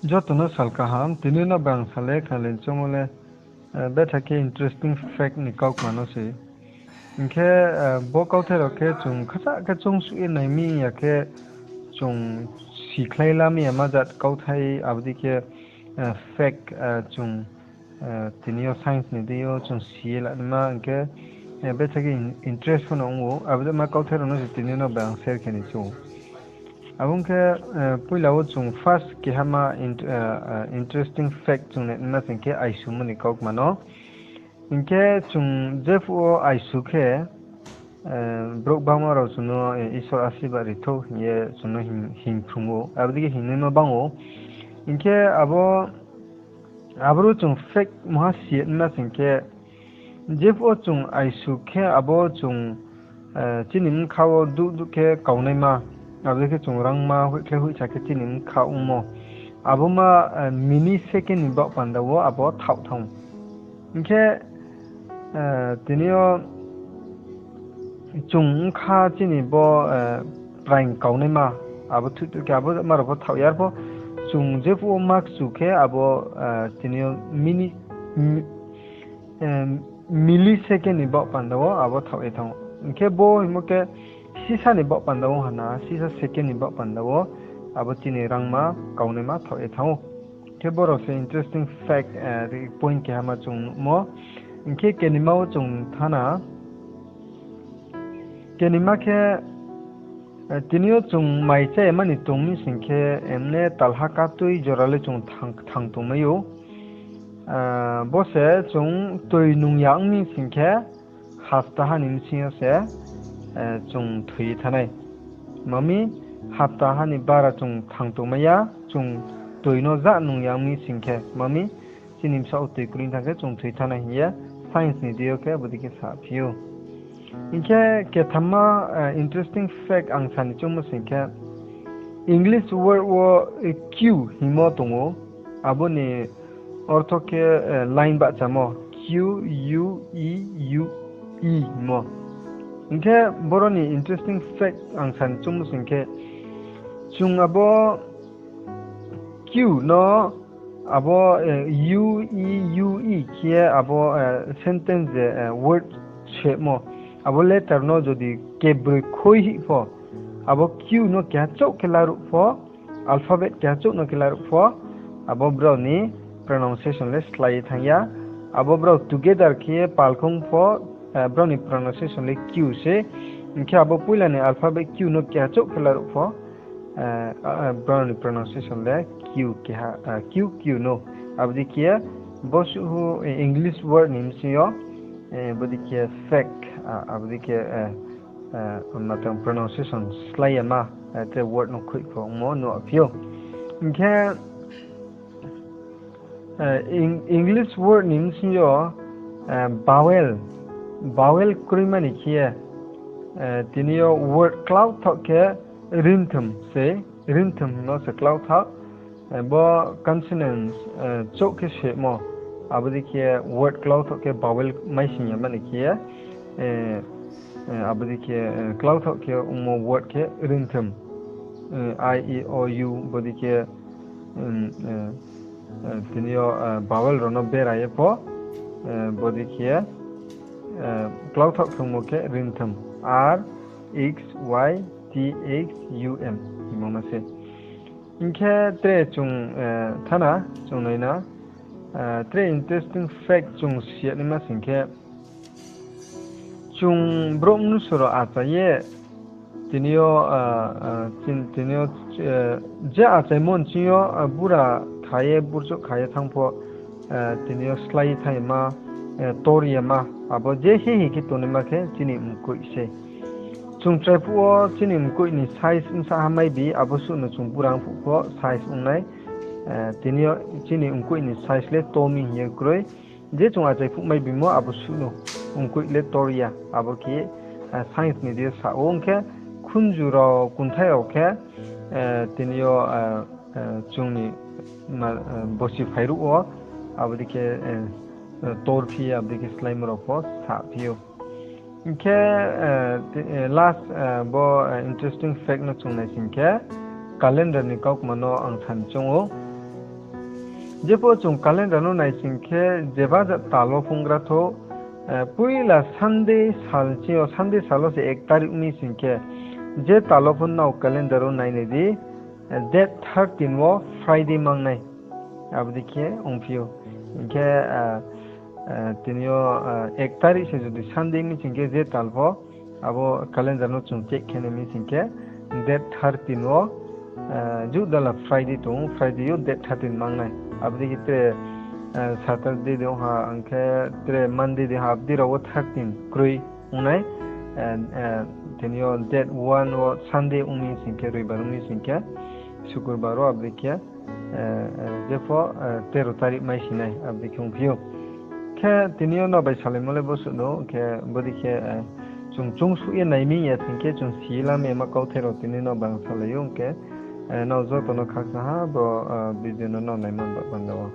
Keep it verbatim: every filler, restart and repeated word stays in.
Joto no sal kaham, tini no bang sale khnalai choungmo le, betha khe interesting fact ni kaukma no se. Hing khe, bo kauthai rao khe chung khacha khe choungsuh ye nai mi ya khe chung sikhlai la mi ya ma jat kauthai, abo dei khe, fact, chung, tini yo science ni deing yo chung si ye la naima hing khe, betha khe interest pho no ong ou, abo dei ma kauthai rao no se tini no bang share khe ni choung ou. Abo ong khe, poila wo chung first keha ma interesting fact chung nai naima sing khe aisumo ni kaukma no. Hing khe chung jephuh wo aisu khe, brouh bangma rao chung no, Isor asirbad ri thou hing ye chung no hing, hing phrung ou, abo dei khe hingnaima bang ou. Hing khe abo, aboro chung fact mungha si ye naima sing khe, jephuh wo chung aisu khe abo chung, chini bkha wo duh duh khe kaunaima, abo dei khe chung rangma hoihkhlai hoihsa khe chini bkha ongmo, abo ma, millisecond ni baoh panda wo abo thaoh thanng ou. Hing khe, tini yo chung bkha chini bo, praing kaunaima, abo thuh thuh khe abo ma rao pho thaoh ya, arpho chung jephuh wo ma kchu khe abo, tini yo mini, millisecond ni baoh panda wo abo thaoh ye thanng ou. Hing khe bo hingmo khe sisa ni baoh panda wo hana, sisa second ni baoh panda wo abo chini rangma kaunaima thaoh ye thanng ou. Khe bo rao se interesting fact, point keha ma chung nuhmo. Hing khe kenima wo chung thanng na. Kenima khe, tini yo chung mai chá ya ma ni tong mi sing khe, emne talha katui jora le chung thanng, thanng tongmai ou. Bo se chung toi nung ya ong mi sing khe, haptaha ni bsing yo se, chung thoi ye thanng nai. Ma mi, haptaha ni bara chung thanng tongmai ya, chung toi no ja nung ya ong mi sing khe, ma mi, chini bsaoh wo toi kroi thanng khe chung thoi thanng nai hing ye, science ni deing yo khe bodei khe saphi ou. Hing khe kethamma, interesting fact ang sa ni choungmo sing khe, English word wo, Q hingmo tong ou, abo ni ortho khe, line bahchamo, Q, U, E, U, E hingmo. Hing khe boro ni interesting fact ang sa ni choungmo sing khe, chung abo Q no abo, U, E, U, E khe ye abo, sentence je, word semo, abo letter no jodi kebroi khoi hih pho, abo Q no keha chouh khe laruh pho, alphabet keha chouh no khe laruh pho, abo brao ni pronunciation le slái ye thanng ya. Abo brao together khe ye palkhong pho, brao ni pronunciation le Q se. Hing khe abo poila ni alphabet Q no keha chouh khe laruh pho, brao ni pronunciation le Q keha, Q Q no. Abo dei khe ye bo suhhu, English word ni bsing yo, bodei khe fact, abo dei khe, matang pronunciation slái ya ma, tre word no khoih pho ongmo nuh phi ou. Hing khe, English word ni bsing yo, vowel, vowel kroima ni khe ye, tini yo word klauthaoh khe rinthom se, rinthom hingmo se klauthaoh, bo consonants, chouh khe semo, abo dei khe word klauthaoh khe vowel maising ya ma ni khe ye, abo dei khe, klauthaoh khe ongmo word khe rinthom, I, E, O, U, bodei khe, tini yo, vowel rao no bera ye pho, bodei khe, klauthaoh khe ongmo khe rinthom, R, X, Y, T, X, U, M hingmo ma se. Hing khe tre chung, thanng na, chung nai na, tre interesting fact chung si ya naima sing khe, chung brouh mnusu rao achai ye, tini yo, tini yo, je achaimo nching yo, bura kha ye, burchouh kha ye thanng pho, tini yo slái ye thanng ya ma, tor ya ma, abo je hi hi khe tongnaima khe chini mkoih se. Chung chrai phuh wo chini mkoih ni size bsa ha mai bi, abo suh no chung bura ong phuh pho size ong nai. Tini yo chini mkoih ni size le to mi hing ye kroi. Je chung achai phuh mai bimo abo suh no mkoih le tor ya, abo khe, science ni deing yo sa ou. Ong khe khunju rao, kunthai rao khe, tini yo, chung ni bosi phairuh wo, abo dei khe, tor phi ye, abo dei khe sláimo rao pho sa phi ou. Hing khe, last, bo, interesting fact no chung nai sing khe, calendar ni kaukma no ang sa ni choung ou. Jepho chung calendar no nai sing khe, jeba ja tal wo phung gra thou, poila Sunday sal ching yo, Sunday sal wo se ek tarik mi sing khe, je tal wo pho nrao calendar wo nai nai di, date thirteen wo Friday mang nai. Abo dei khe ongphi ou. Hing khe, tini yo, ek tarik se jodi Sunday mi sing khe je tal pho, abo calendar no chung check khe nai mi sing khe, date thirteen wo, juh dala Friday tong ou, Friday yo date thirteen mang nai. Abo dei khe tre, Saturday de ong ha, ang khe tre Monday de ha, abo dei rao wo thirteen kroi ong nai. Tini yo date one wo Sunday ong mi sing khe, roibar ong mi sing khe, sukurbar wo abo dei khe, jepho, tero tarik mai si nai, abo dei khe ongphi ou. Khe tini yo nrao bai salaimo le bo suh no, khe bodei khe, chung chungsuh ye nai mi ya sing khe, chung si ye lam ye ma kauthai rao tini nrao bai salai ou, khe, nrao joto no khakchang ha bo, video no nrao naimo ba panda wo.